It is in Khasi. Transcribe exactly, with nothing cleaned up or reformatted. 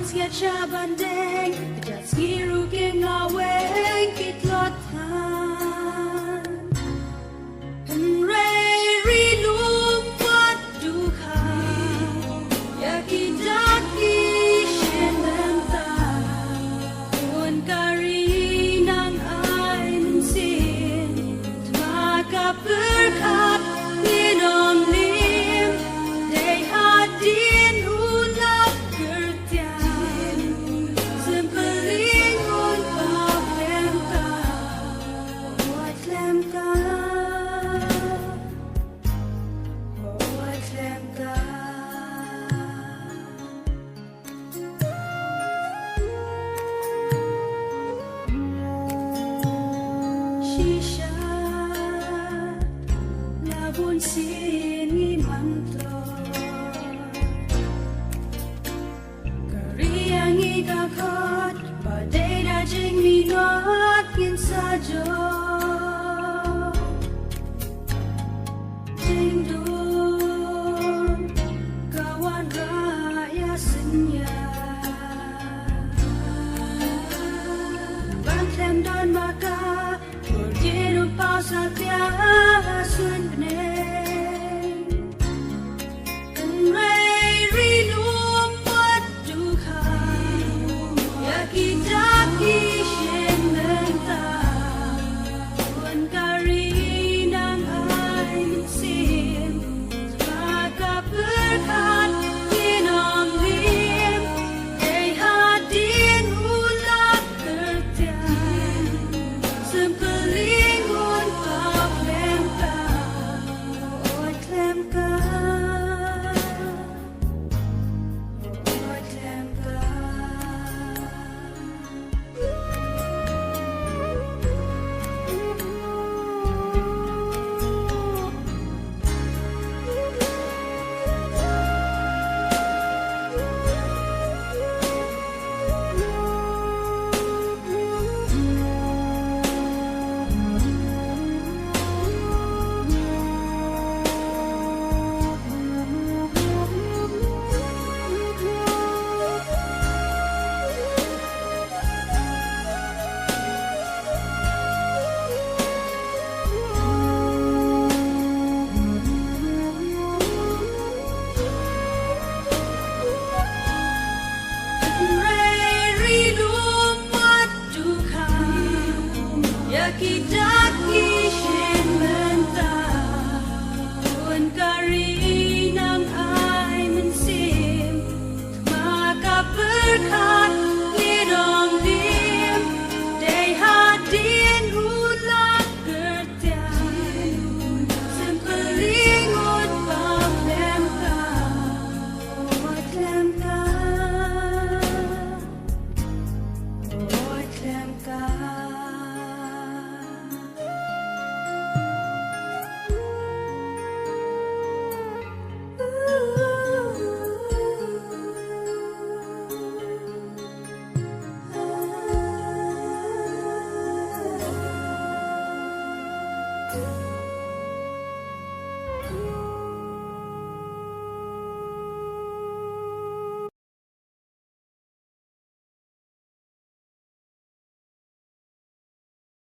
Sngewsih ban deng, ka jait sngi ruh ki ngaweng ki tlot than. Hynrei ri lum wat dukha ïa ki dak ki shin bynta. Bun ka ri nang ai mynsiem, tang ma ka pyrkhat ngin ym lim. Dei hadien u lap kyrtiang, sympeling un pap lem ka. Wat lem ka. Wat lem ka. Shisha, la bun sien ngi mantlo. Ka ri ïa ngi ka khot, ba dei da jingminot ngin sa jop. Jingdum ka wanrah ïa synñia. Ban khlem don ma ka, kordit u paw satia ha suiñ bneng. Hynrei ri lum wat dukha ïa ki dak ki shin bynta. Bun ka ri nang ai mynsiem, tang ma ka pyrkhat ngin ym lim. Dei hadien u lap kyrtiang, sympeling un pap lem ka. Wat lem ka. Wat lem ka. Hynrei ri lum wat dukha ïa ki